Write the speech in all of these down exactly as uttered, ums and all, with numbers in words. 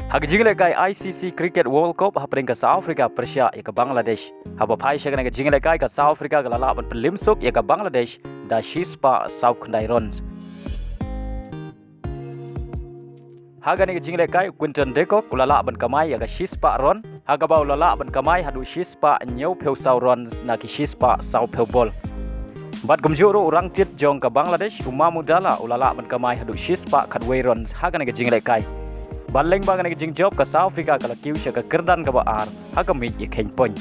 Ha ka jinglehkai I C C Cricket World Cup hapdeng ka South Africa pyrshah ïa ka Bangladesh. Haba phai sha kane ka jinglehkai ka South Africa ka la lah ban pynlip suk ïa ka Bangladesh da shispah sawphew khyndai runs. Ha kane ka jinglehkai u Quinton de Kock u la lah ban kamai ïa ka shispah run, ha kaba u la lah ban kamai haduh shispah hynñiewphew saw runs na ki shispah sawphew bol. Bad kumjuh ruh u rangtit jong ka Bangladesh u Mahmudallah u la lah ban kamai haduh shispah khatwei runs ha kane ka jinglehkai. Bad lyngba kane ka jingjop ka South Africa ka la kiew sha ka kyrdan kaba ar ha ka miej ïakheiñ point.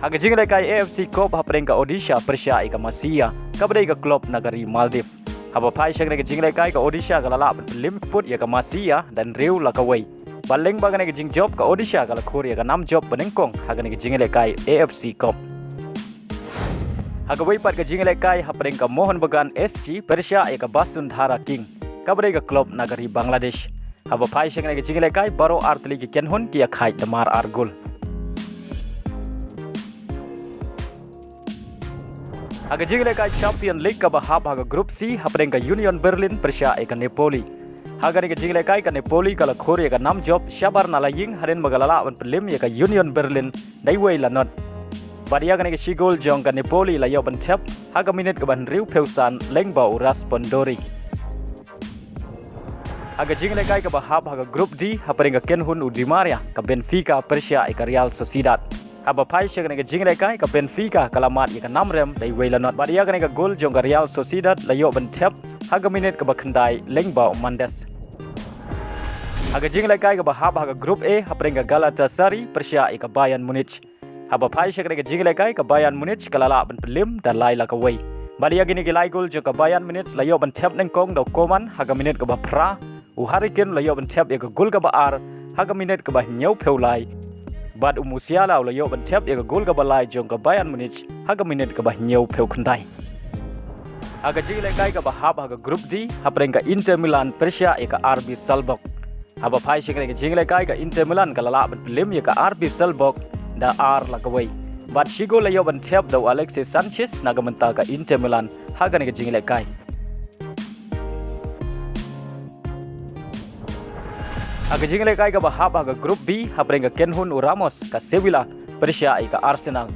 Ha ka jinglehkai A F C Cup hapdeng ka Odisha pyrshah ïa ka Massiya kaba dei ka club na ka ri Maldives. Haba phai sha kane ka jinglehkai ka Odisha ka la lah ban pynlip put ïa ka Massiya da hynriew la kawei. Bad lyngba kane ka jingjop ka Odisha ka la khur ïa ka nam jop banyngkong ha kane ka jinglehkai A F C Cup. Ha kawei pat ka jinglehkai hapdeng ka Mohun Bagan S C pyrshah ïa ka Basundhara King kaba dei ka club na ka ri Bangladesh. Haba phai sha kane ka jinglehkai baroh artylli ki kynhun ki ïakhaid da mar ar gol. Ha ka jinglehkai Champion League kaba hap ha ka Group C hapdeng ka Union Berlin pyrshah ïa ka Napoli. Ha kane ka jinglehkai ka Napoli ka la khur ïa ka nam jop shabar na la ïing hadien ba ka la lah ban pynlip ïa ka Union Berlin da iwei la not. Bad ïa kane ka shi gol jong ka Napoli la ïoh ban thep ha ka minit kaba hynriewphew san lyngba u Raspadori. Ha ka jinglehkai kaba hap ha ka Group D hapdeng ka kynhun u Di Maria ka Benfica pyrshah ïa ka Real Sociedad. Haba phai sha kane ka jinglehkai ka Benfica ka la mad ïa ka nam rem da iwei la not. Bad ïa kane ka gol jong ka Real Sociedad la ïoh ban thep ha ka minit kaba khyndai lyngba u Mendes. Ha ka jinglehkai kaba hap ha ka Group A hapdeng ka Galatasaray pyrshah ïa ka Bayern Munich. Haba phai sha kane ka jinglehkai ka Bayern Munich ka la lah ban pynlip da lai la kawei. Bad ïa kine ki lai gol jong ka Bayern Munich la ïoh ban thep nyngkong da u Coman ha ka minit kaba phra, u Harry Kane la ïoh ban thep ïa ka gol kaba ar ha ka minit kaba hynñiewphew lai. Bad u Musiala u la ïoh ban thep ïa ka gol kaba lai jong ka Bayern Munich ha ka minit kaba hynñiewphew khyndai. Ha ka jinglehkai kaba hap ha ka Group D hapdeng ka Inter Milan pyrshah ïa ka R B Salzburg. Haba phai sha kane ka jinglehkai ka Inter Milan ka la lah ban pynlip ïa ka R B Salzburg da ar la kawei. Bad shi gol la ïoh ban thep da u Alexis Sanchez na ka bynta ka Inter Milan ha kane ka jinglehkai. Ha ka jinglehkai kaba hap ha ka Group B hapdeng ka kynhun u Ramos ka Sevilla pyrshah ïa ka Arsenal.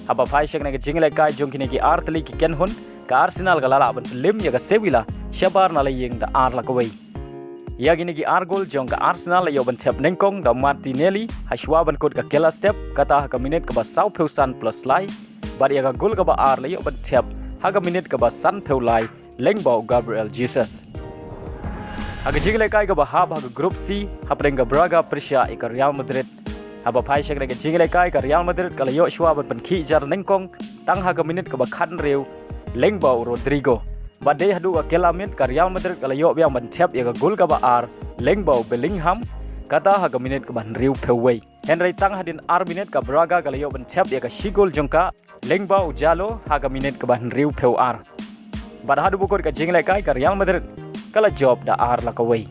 Haba phai sha kane ka jinglehkai jong kine ki artylli ki kynhun ka Arsenal ka la lah ban pynlip ïa ka Sevilla shabar na la ïing da ar la kawei. Ïa kine ki ar gol jong ka Arsenal la ïoh ban thep nyngkong da u Martinelli ha shuwa ban kut ka kylla step kata ha ka minit kaba sawphew san plus lai. Bad ïa ka gol kaba ar la ïoh ban thep ha ka minit kaba sanphew lai lyngba u Gabriel Jesus. Ha ka jinglehkai kaba hap ha ka Group C hapdeng ka Braga pyrshah ïa ka Real Madrid. Haba phai sha kane ka jinglehkai ka Real Madrid ka la ïoh shuwa ban pynkhih jar nyngkong tang ha ka minit kaba khathynriew lyngba u Rodrygo. Bad dei haduh ka kylla miet ka Real Madrid ka la ïoh biang ban thep ïa ka gol kaba ar lyngba u Bellingham kata ha ka minit kaba hynriewphew wei. Hynrei tang hadien ar minit ka Braga ka la ïoh ban thep ïa ka shi gol jong ka lyngba u Djaló ha ka minit kaba hynriewphew ar. Bad haduh ba kut ka jinglehkai ka Real Madrid ka la jop da ar la kawei.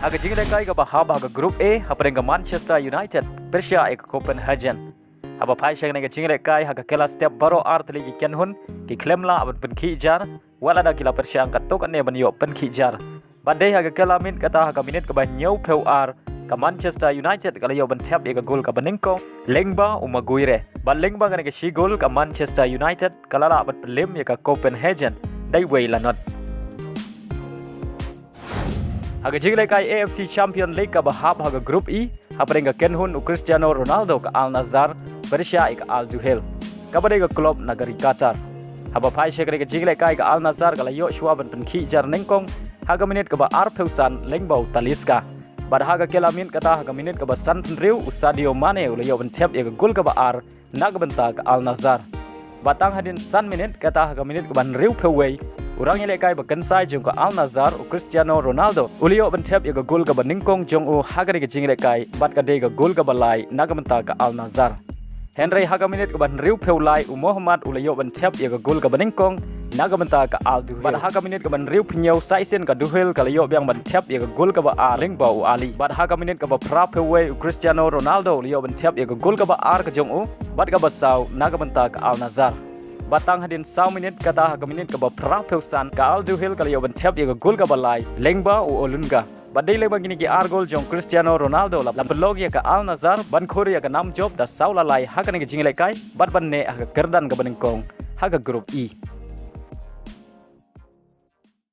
Ha ka jinglehkai kaba hap ha ka Group A hapdeng ka Manchester United pyrshah ïa ka Copenhagen. Haba phai sha kane ka jinglehkai ha ka kylla step baroh artylli ki kynhun ki khlem lah ban pynkhih jar, wat lada ki la pyrshang katto katne ban ïoh pynkhih jar. Bad dei ha ka kylla miet kata ha ka minit kaba hynñiewphew ar ka Manchester United ka la ïoh ban thep ïa ka gol kaba nyngkong lyngba u Maguire. Bad lyngba kane ka shi gol ka Manchester United ka la lah ban pynlip ïa ka Copenhagen da iwei la not. Ha ka jinglehkai A F C Champion League kaba hap ha ka Group E hapdeng ka kynhun u Cristiano Ronaldo ka Al Nassr pyrshah ïa ka Al Duhail kaba dei ka club na ka ri Qatar. Haba phai sha kane ka jinglehkai ka Al Nassr ka la ïoh shuwa ban pynkhih jar nyngkong ha ka minit kaba arphew san lyngba u Talisca. Bad ha ka kylla miet kata ha ka minit kaba sanphew hynriew u Sadio Mane u la ïoh ban thep ïa ka gol kaba ar na ka bynta ka Al Nassr. Bad tang hadien san minit kata ha ka minit kaba hynriewphew wei u rangïalehkai ba kynsai jong ka Al Nassr u Cristiano Ronaldo u la ïoh ban thep ïa ka gol kaba nyngkong jong u ha kane ka jinglehkai bad ka dei ka gol kaba lai na ka bynta ka Al Nassr. Hynrei ha ka minit kaba hynriewphew lai u Mohamed u la ïoh ban thep ïa ka gol kaba nyngkong na ka bynta ka Al Duhail. Bad ha ka minit kaba hynriewphew hynñiew sa shisien ka Duhail ka la ïoh biang ban thep ïa ka gol kaba ar lyngba u Ali. Bad ha ka minit kaba phraphew wei u Cristiano Ronaldo u la ïoh ban thep ïa ka gol kaba ar ka jong u bad kaba saw na ka bynta ka Al Nassr. Bad tang hadien saw minit, kata ha ka minit kaba phra phew san, ka Al Duhail ka la ïoh ban thep ïa ka gol kaba lai lyngba u Olunga. Bad dei lyngba kine ki ar gol jong Cristiano Ronaldo la pynlong ïa ka Al Nassr ban khur ïa ka nam jop da saw la lai ha kane ka jingïalehkai bad ban neh ha ka kyrdan kaba nyngkong ha ka Group E.